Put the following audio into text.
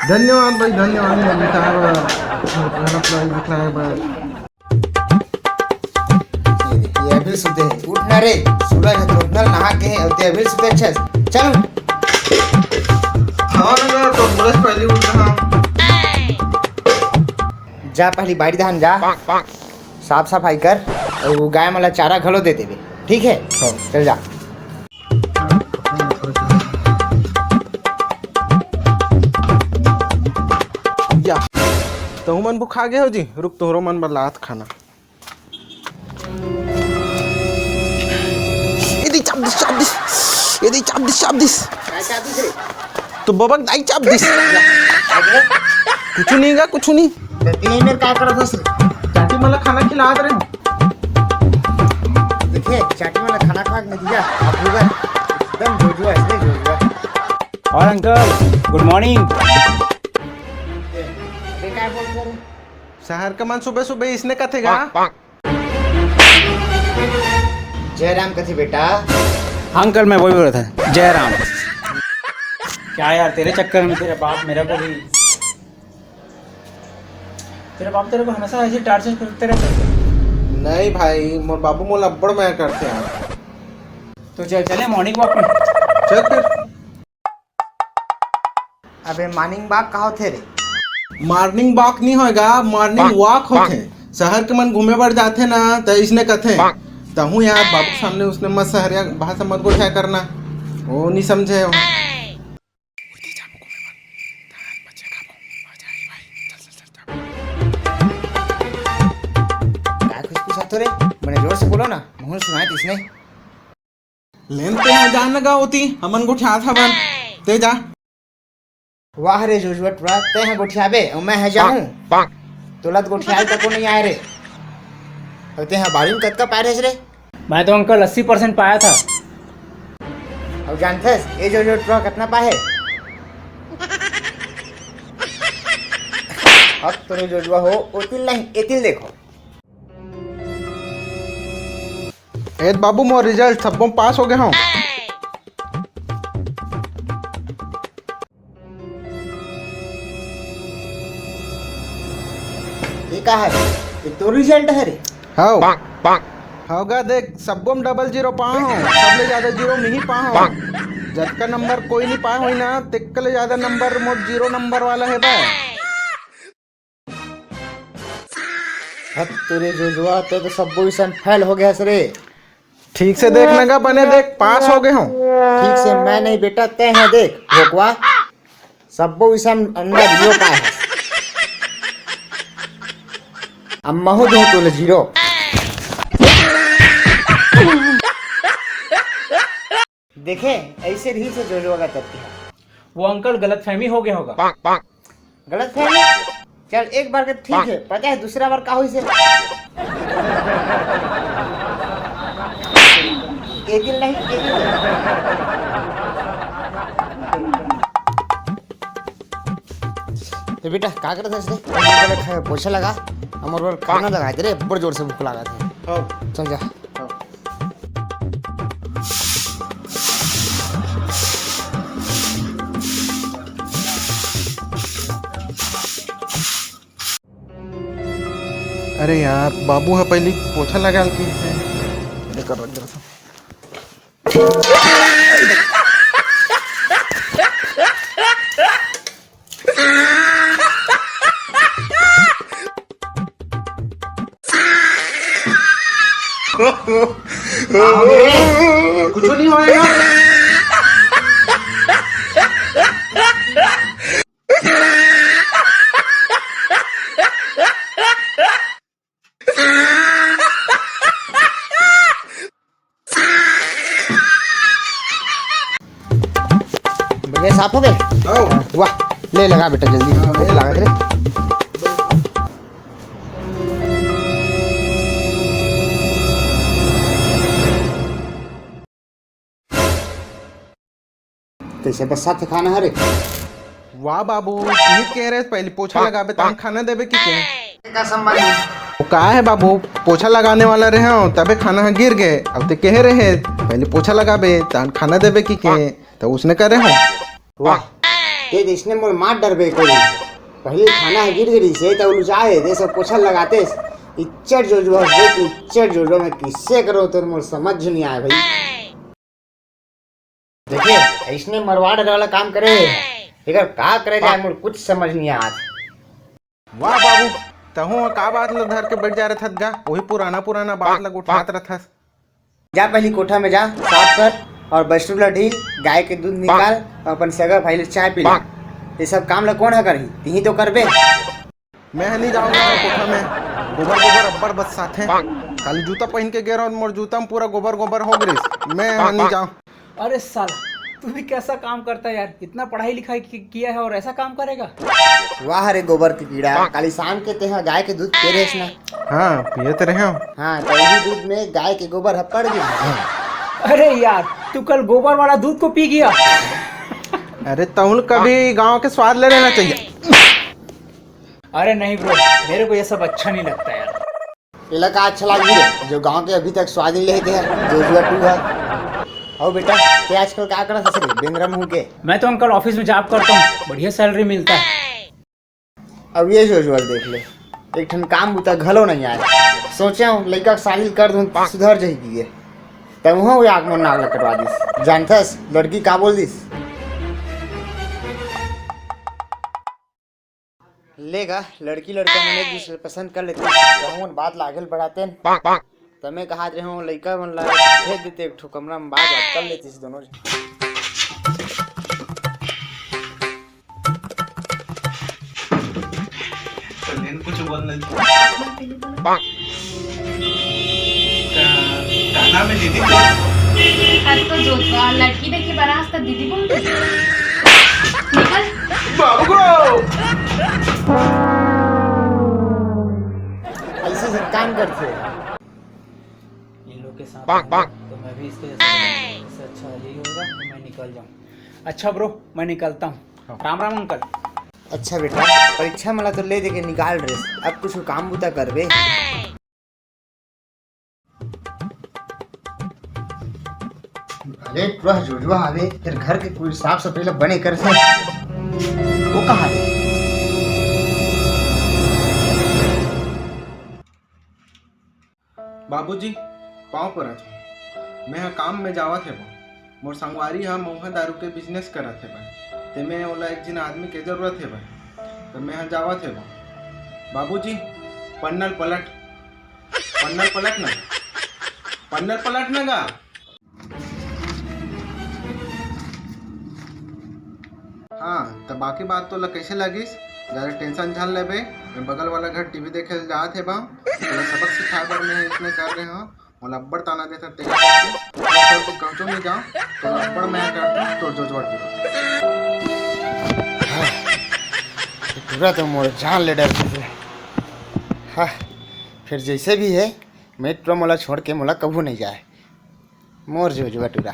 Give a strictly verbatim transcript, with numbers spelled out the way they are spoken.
धन्यवाद भाई, धन्यवाद मोर बिचार बर, मोर पहला prize दिखलाए बर। ये देख, ये अभी सुते हे। उठ ना रे, सूरज ह तो उठना, नहा के हे, अउ ते अभी सुते हे। चल। हाँ ना, तो सूरज पहली उठ रहा। जा पहली बाड़ी धान जा, साफ सफाई कर, अउ गाय मन ला चारा घलो दे देबे, ठीक हे? हाँ। चल जा। या, तहु मन भुखा गे हो जी? रुक, तोहरो मन बर लात खाना। एदे चाप दिस, चाप दिस। एदे चाप दिस, चाप दिस। काय चाप दिस रे? तो बबक दाई चाप दिस। काय रे? कुछु नहीं गा, कुछु नहीं। तो तीन मेर काय करत हस? चाची मन ला खाना खिलात रहे। देखे, चाची मन ला खाना खा के नतीजा, आप लोग एकदम जोजुआ, इसलिए जोजुआ। और अंकल, गुड मॉर्निंग। ये, ये काय बोल रहे? शहर के मन सुबह सुबह इसने कथे गा। जय राम कथे बेटा। हाँ अंकल, मैं वही बोल रहा था, जय राम। क्या यार, तेरे चक्कर में तेरा बाप मेरे को भी, तेरा बाप तेरे को हमेशा ऐसे टार्चर करते रहते हैं। नहीं भाई, मोर बाबू मोला अब्बड़ मया करते हैं। तो चल, चले मॉर्निंग वॉक में। चल फिर। अबे मॉर्निंग वॉक का होथे रे? मॉर्निंग वॉक नहीं होएगा, मॉर्निंग वॉक होथे। शहर के मन घूमे बर जाथे ना, त इसने कथे। तहूँ यार, बाबू के सामने उसने मत शहरिया भाषा मत गोठिया करना, वो नहीं समझे हो। काय खुशबू छातो रे? मने जोर से बोलो ना, मुँह सुनाए तिसने। लेन ते हा जान लगा होती, हमन गोठियात हवन। ते जा। वाह रे जोजुआ टुरा, ते हा गोठियाबे अउ मैं हा जाहूँ? तोला तो गोठियाए तको नहीं आए रे। अउ ते हा बारी में कतका पाए रहेस रे? मैं तो अंकल अस्सी परसेंट पाया था। अउ जानथस, ए जोजुआ टुरा कतना पाए हे? अब तो रे जोजुआ हो, ओतिल नहीं, एतिल देखो। ए बाबू, मोर रिजल्ट सब्बो पास हो गए हूँ। ये का है? ये तो रिजल्ट है रे। हव। हव गा देख, सब्बो में डबल जीरो पाए हूँ, सबले ज्यादा जीरो मिही पाए हूँ। जतका नंबर कोई नहीं पाए होई ना, तेकले ज्यादा नंबर मोर जीरो नंबर वाला है बा। हत तेरे जोजुआ, ते तो सब्बो विषय में फेल हो गया रे। ठीक से देख ना गा, बने देख, पास हो गए हूँ। ठीक से मैं नहीं बेटा, ते है देख, भोकवा, सब्बो विषय में अंडा दियो पाए है। अब महू दूँ तोले जीरो। देखे, ऐसे रही से जोजुआ का तत्व। वो अंकल गलतफहमी हो गया होगा। गलतफहमी? चल, एक बार के ठीक है, पता है दूसरा बार का होइसे? एक दिन नहीं, एक दिन। तो बेटा, का करत हस रे? पोछा लगा, हमर बर खाना लगा दे रे, बड़ जोर से भूख लागत है। हाँ। चल जा। अरे यार, बाबू ह पहली पोछा लगा के इसे एकर रख देथन। कुछ नहीं होएगा। बढ़िया साफ हो गए। हाँ। वाह, ले लगा बेटा जल्दी, हाँ, भूख लागत रे। कैसे बस्सा थे खाना हरे? वाह बाबू, तुही कह रहे पहले पोछा लगाबे तहन खाना देबे कि के? का संबंध? वो का है बाबू, पोछा लगाने वाला रहे हो तबे खाना ह गिर गए। अब ते कह रहे पहले पोछा लगाबे तहन खाना देबे कि के, तो उसने करे हो। वाह, ते तो इसने मोर मार डरबे कोई। पहले खाना ह गिर गिरी से तो उलझाए दे सब पोछल लगाते। इच्चर जोजवा दे, इच्चर जोजवा मैं किसे करो तो मोर समझ नहीं आए भाई। देखिए, इसने मरवा डरे वाला काम करे। एकर का करे जाए, मोर कुछ समझ नहीं आत। वाह बाबू, तहूँ ह का बात ल धर के बैठ जा रथस गा? वही पुराना पुराना बात ल उठात रथस। जा पहली कोठा में जा, साफ कर और बछरू ला ढील, गाय के दूध निकाल और अपन सगा भाई ले चाय पिला। ये सब काम ला कौन ह करही? तिही तो करबे। मैं ह नहीं जाऊंगा कोठा में, गोबर गोबर अब्बड़ बरसाथे। खाली जूता पहन के गे रहों, मोर जूता में पूरा गोबर गोबर हो गिस। मैं ह नहीं जाऊं। अरे साला, तू भी कैसा काम करता है यार? इतना पढ़ाई लिखाई कि-, किया है और ऐसा काम करेगा? वाह रे गोबर के कीड़ा, काली शाम के तेहा गाय के दूध पी रहे ना? हाँ, पिए तो रहे हो। हाँ, तो वही दूध में गाय के गोबर ह पड़ गया। अरे यार, तू कल गोबर वाला दूध को पी गया। अरे तहुल कभी गांव के स्वाद ले लेना चाहिए। अरे नहीं ब्रो, मेरे को ये सब अच्छा नहीं लगता यार। एला का अच्छा लागही रे, जो गांव के अभी तक स्वाद नहीं लेके है, जोजुआ टू है। अउ बेटा, ते आजकल का करत हस रे, बेंदरा मुंह के? मैं तो अंकल ऑफिस में जॉब करता हूँ, बढ़िया सैलरी मिलता है। अब ये जोजुआ देख ले, एक ठन काम बुता घलो नहीं आए। सोचे हूँ लइका के शादी कर दूँ, सुधर जाही ये। तब वहाँ वो आग में नाक लग कटवा दिस। जानथस लड़की का बोल दिस? ले गा, लड़की लड़का मन एक दूसरे पसंद कर लेते, कहूँ बात लागेल बढ़ाते न। त मैं कहात रहे हूँ, लइका मन ला भेज देते एक ठो कमरा में, बात बात कर लेते दोनों। तो लेन कुछ बोल नहीं। का, का नाम है दीदी? आज तो जो लड़की देखे बरास तो दीदी बोल। निकल। बाबू को। ऐसे से काम करते हैं। इन लोग के साथ बांक, बांक। तो मैं भी इसके जैसे, इससे अच्छा यही होगा कि मैं निकल जाऊँ। अच्छा ब्रो, मैं निकलता हूँ। हाँ। राम राम अंकल। अच्छा बेटा, परीक्षा मला तो ले देके निकाल रहे, अब कुछ काम बुता करबे। अरे पूरा जोजवा आवे, फिर घर के पूरी साफ सफाई ला बने कर से। वो कहाँ है? बाबूजी, पाँव परत हूँ। मैं ह काम में जावत हेवं। मोर संगवारी ह मउहा दारू के बिजनेस करत हेवय, तेमे ओला एक झिन आदमी के जरूरत हेवय, त मैं ह जावत हेवं। बाबूजी, पन्नल पलट, पन्नल पलट ना, पन्नल पलट ना गा। हाँ, त बाकी बात तोला कइसे लगिस? जादा टेंशन झन लेबे। मैं बगल वाला घर टीवी देखे ल जात हेवं, तोला सबक सिखाए बर मैं इसने कर रहे हूँ। मोला अब्बड़ ताना देथस तेकर सेती। तोर तो कहूँ नहीं जाऊँ, तोला अब्बड़ मया करथों, तोर जोजवा टूरा। हाँ, टूरा तो मोर जान ले डरथे। हाँ, फिर जैसे भी है, मैं टूरा मोला छोड़ के मोला कभू नहीं जाए। मोर जोजवा टूरा।